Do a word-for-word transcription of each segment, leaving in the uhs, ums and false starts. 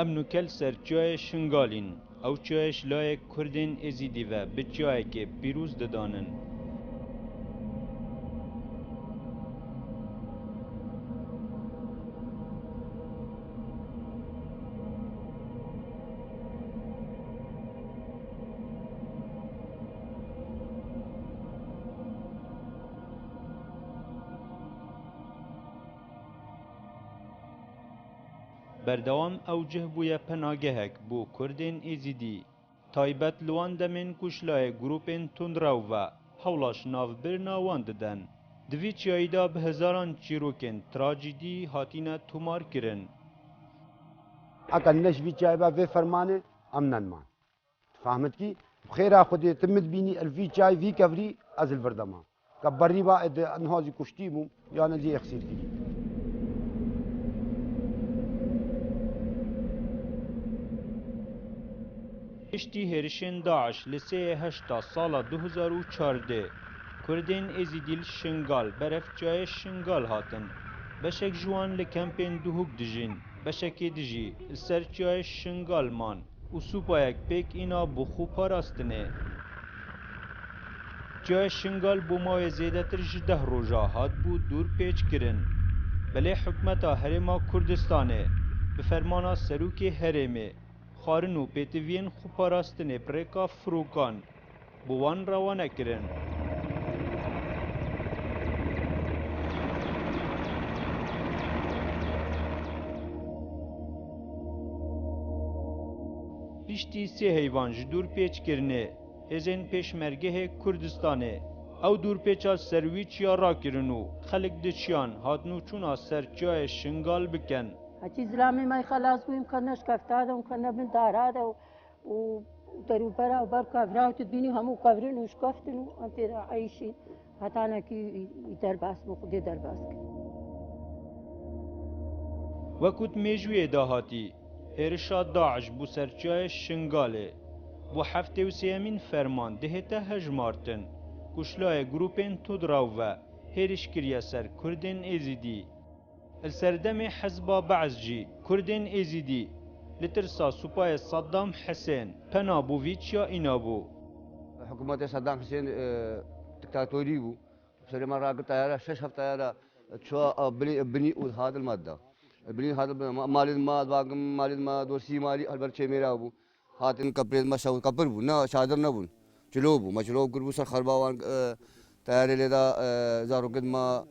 Em nûke li ser çiyayê Şingalîn. Ew çiyayê ji layê Kurdên Êzîdî ve bi çiyayekê pîroz didanin. Berdewam ew cih bûye penagehek bo Kurdên Êzîdî, taybet li wan demên ku ji layê grûpên tundrew ve hewla ji navbirina wan diden. Di vî çiyayî de bi hezaran çîrokên trajîdî hatine tomarkirin. Eka ne ji vî çiyayê ve vê fermanê em nediman. Fahmet kî, bi xêra Xwedê tu min dibînî, el vî çay, vî kevrî, ez li vir dema. Ke berî va ê di niha zî kuştî bûm, yan ez zî exsîr kirî. Piştî hêrişên DAIŞ li sê yê heşta sala du hezar û çardeh, Kurdên Êzîdî li Şingal, berev çiyayê Şingal hatin. Beşek ji wan li kempên Duhok dijîn, beşekê dijî li ser çiyayê Şingal man. û supayek pêk îna bo xwe parastinê. Çiyayê Şingal bo mawê zêdetir ji deh roja hatibû dûrpêçkirin. Belê hikûmeta Herêma Kurdistanê bi fermana serokê herêmê xwarin û pêtiviyên xweparastinê bi rêka firokan bo wan rewane kirin. Piştî sê heyvan ji dûrpêçkirinê, hêzên Pêşmergehê Kurdistanê ew dûrpêça ser wî çiya rakirin û xelk diçiyan hatin û çûna ser çiyayê Şingal bikin. Heçî zilamê me xelas bû, imkan neşkefta de, imkan nebin dara de û û derûbera û ber kevra û tu dibînî hemû kevrin û şkeftin û em tê de eyşîn. Hetanekî î derbas bû, Xwedê derbas kir. Wekû di mêjûyê de hatî, hêrişa DAIŞ bo ser çiyayê Şingalê bo heftê û sêyemîn ferman dihête hejmartin ku ji layê grûpên Tudrew ve hêriş kiriye ser Kurdên Êzîdî. Li serdemê Hizba Be'es jî Kurdên Êzîdî li tirsa supayê Saddam Hisên pena bo vî çiya îna bû. Hikûmetê Saddam Hisên, e, diktatorî bû. Serê me ragir teyara, şeş heft teyara çû, e, binî, binî û hat li me da. Binî hat li me, malê me, bagim malê me, dostî malî, helber çêmêra bû. Hatin kepirê me şew kepir bû. Ne çadir nebûn. Çilo bû. Me çilo kir bû ser xerba wan, e, teyarê lê da, e, zarokên me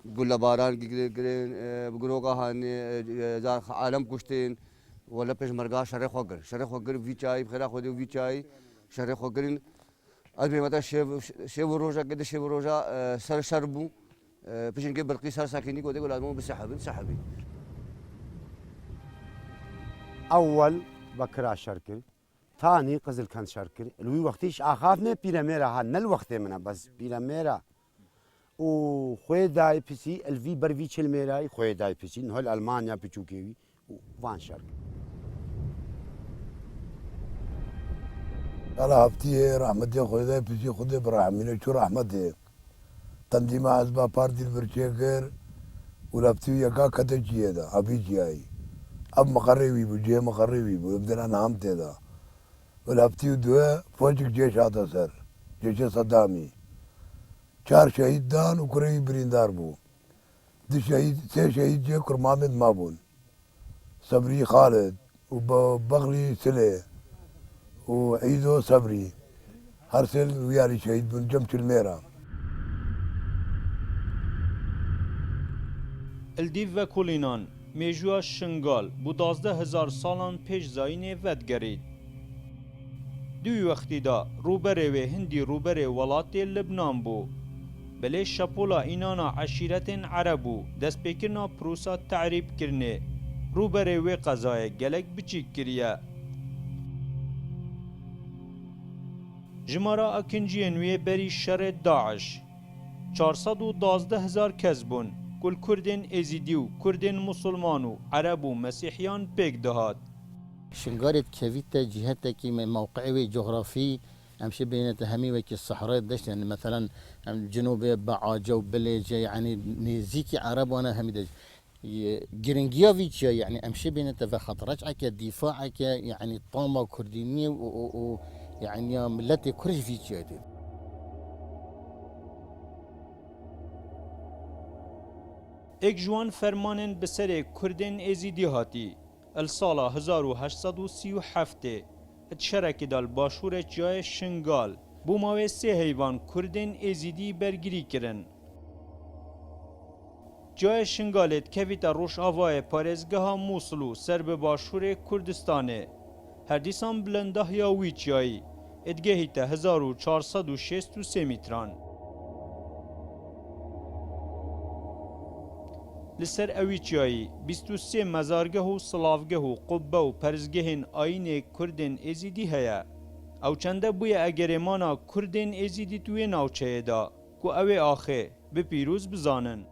gulle baran gi-, gi-, girin, e, bi giroka hanê, e, e, zar alem kuştin. Wele pêşmerga şerê xwe kir. Şerê xwe kir vî çayî, bi xêra Xwedê vî çayî şerê xwe kirin. Ez bêmete şev, şev û rojekê di şev û roja, e, ser şer bû. E, pişinkê Bilqîs her sekinî gote ku lazim bû bisehibin, sehibî. Ewwel Bekira şer kir, tanî Qizilkend şer kir. Li wî wextî ji axafnê pîremêra ha, ne li wextê min e, bes pîremêra. Û xwê dayê pisî, li vî ber vî çilmêrayî xwê dayê pisî, niha li Elmanya piçûkê wî û van şer kir. Sala heftiyê rehmetê Xwedê pisî Xwedê birehmîne çû rehmetê. Tendîma Hizba Partî li vir çêkir û li heftî û yeka kete çiyê de, hevî çiyayî. Ev miqerê wî bû, cihê miqerê wî bû, ev dina niha em tê de. Û li heftî û duye foncik cêş hate ser, cêşê Sedamî. Çar şehîd dan û kurê wî birîndar bû. Du şehîd, sê şehîd jê kurmamê di mabûn. Sebrî Xalid û Be-, Bexlî Silê û Îdo Sebrî. Her sê li wî alî şehîd bûn, cem çilmêra. Li dîv vekolînan, mêjûya Şingal bo duwazdeh hezar salan pêş zayînê vedigerît. Di wî wextî de rûberê wê hindî rûberê welatê Libnan bû. Belê şepola înana eşîretên Ereb û destpêkirina prosa terîbkirinê rûberê wê qezayê gelek biçîk kiriye. Jimara akinciyên wê berî şerê DAIŞ çar sed û duwazdeh hezar kes bûn, ku li Kurdên Êzîdî û Kurdên Musulman û Ereb û Mesîhiyan pêk dihat. Şingalê dikevîte cîhetekî me-, mewqeyê wê cografî, em şê bênete hemî wekî sehre deşt, yani, meselen, em cinûbê Beace û Bilêce, yani, nêzîkî Ereb wana hemî de. Giringiya vî çiya, yanî em şibîne te ve xetereke, dîfaeke, yanî tama Kurdî nî û, û, û, yanî ya miletê Kurd ji vî çiyayê tê. Êk ji wan fermanên bi serê Kurdên Êzîdî hatî, li sala hezar û heşt sed û sî û heftê di şerekê de li başûrê çiyayê Şingal bo mawê sê heyvan Kurdên Êzîdî bergirî kirin. Çiyayê Şingalê dikevîte rojavayê parêzgeha Mûsil û ser bi başûrê Kurdistanê. Her dîsan bilindahiya wî çiyayî ê digehîte hezar û çar sed û şêst û sê mîtran. Li ser ewî çiyayî bîst û sê mezargeh û silavgeh û qubbe û perzgehên ayînê Kurdên Êzîdî heye. Ew çende bûye egerêmana Kurdên Êzîdî di wê navçeyê de ku ew ê axê bi pîroz bizanin.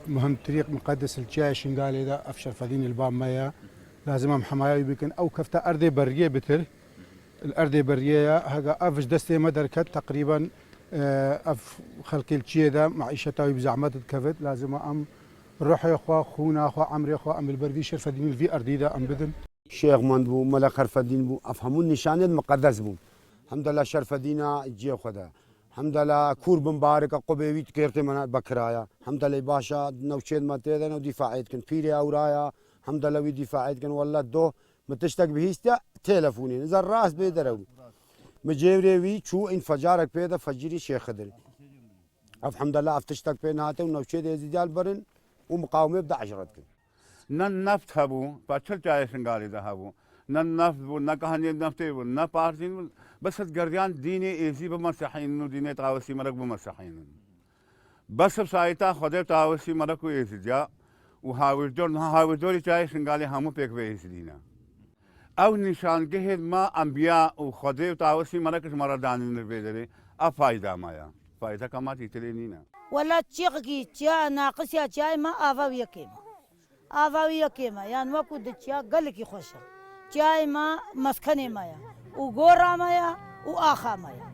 Muhimtirî muqedes li çiyayê Şingalê de ev Şerfedîn li ba me ye. Lazim em hemaya wî bikin. Ew kefte erdê beriyê bitir. Li erdê beriyê ye. Hega ev ji destê me derket, teqrîben, e, ev xelkê li çiyê de meîşeta wî bi zehmet dikevit. Lazim e em ruhê xwe, xûna xwe, emrê xwe em li ber vî Şerfedînî li vî erdî de em bidin. Şêx mend bû, Mele Xerfedîn bû. Ev hemû nîşanên muqedes bûn. Hemdela Şerfedîna ciyê xwe de. Hemdela kûr bin barika qubê wî kêrtê me bekiraya. Hemdelê başa newçêd me tê de new dîfaê dikin. Pîrê ewraya, hemdela wî dîfaê dikin. Welle doh, min tiştek bihîstiya, telefonê. Niza rast bê derew. Min cêvrê wî çû înfecarek pê de fecîrî Şêx Xidir. Ev hemdela ev tiştek pê nehate û newçêd êzîdiya li berin û miqawimê bi DAIŞ re dikin. Ne neft hebû, pa çil çayê Şingalê de hebû. Ne neft bû, ne kahaniyê neftê bû, ne partîn bû. Bes hit gerdiyan dînê êzî bimesehînin û dînê tawesî merek bimesehînin. Bes bi sayîta Xwedê tawesî merek û êzîdiya û hawîrdor, niha hawîrdorî çayê Şingalê hemû pêk ve êzîdî ne. Ew nîşangehên me enbiya û Xwedê û tawesî merek ji me re danîn li vê derê. Ev fayda me ya. Faydeka me tîtilê nîne. Wela çiqkî çiya naqisiya çiyayê me ava wî yekê me. Ava wî yekê me, yan wekû di çiya gelekî xweş e. Çiyayê me meskenê me ye û gora me ye û axa me ye.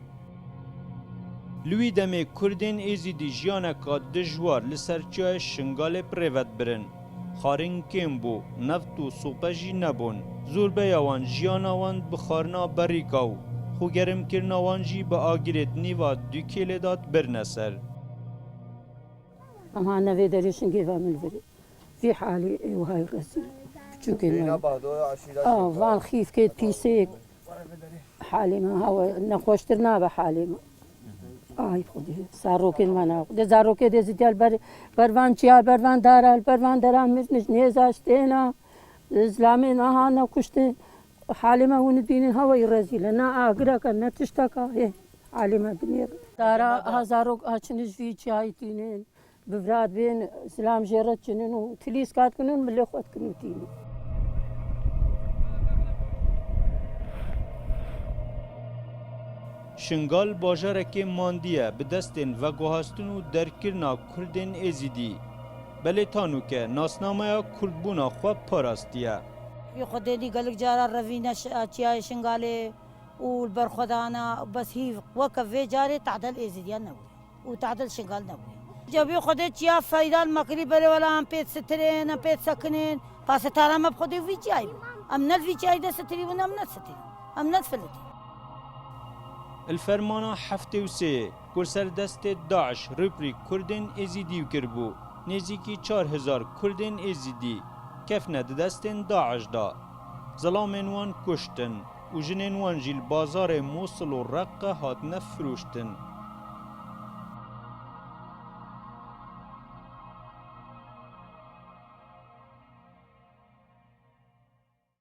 Li wî demê Kurdên Êzîdî jiyaneka dijwar li ser çiyayê Şingalê bi rê ve dibirin. Xwarin kêm bû, neft û sope jî nebûn. Zorbeya wan jiyana wan bi xwarina berîka û xwegerimkirina wan jî bi agirê di nîva du kêlê de dibirine ser. Em hane vê derê Şingê ve min li virê. Vî halî ê wihay rezîl. Piçûkên me. Aa, van xîfkê pîsêk. Halê me hawa nexweştir nabe halê me. Ay Xwedê, zarokên me na. De zarokê de zî gel ber, ber van çiya, ber van dara, ber van dera mirnij nêza stêna. Zilamên aha ne kuştin. Halê me hûn dînin hawa yî rezîl e. Ne agireka, ne tişteka. Hê, halê me binêr. Dara ha zarok ha çiniz vî çiyayî tînin. Bi vira dibên, zilam jê re çinin û tilîska dikin û milê xwe dikin û tînin. Şingal bajarekê mandî ye bi destên veguhastin û derkirina Kurdên Êzîdî. Belê tanûke nasnameya Kurdbûna xwe parastiye. Wî Xwedênî gelek cara revîne şi-, çiyayê Şingalê û li ber xwe dana, bes hîv weke vê carê tahdel Êzîdiyan nebûye. û tadil Şingal nebûye. Cebê Xwedê çiya feyda li me kirî berê wela em pê disitirên, em pê disekinên. Pasitara me bi Xwedê vî çiyayî bû. Em ne li vî çiyayî de sitirî bûn, em ne disitirî. Em ne difilitî. Li fermana heftê û sê ku li ser destê DAIŞ rûpirî Kurdên Êzîdî kiribû, nêzîkî çar hezar Kurdên Êzîdî kefne di destên DAIŞ de. Zilamên wan kuştin û jinên wan jî li bazarê Mûsil û Reqe hatine firoştin.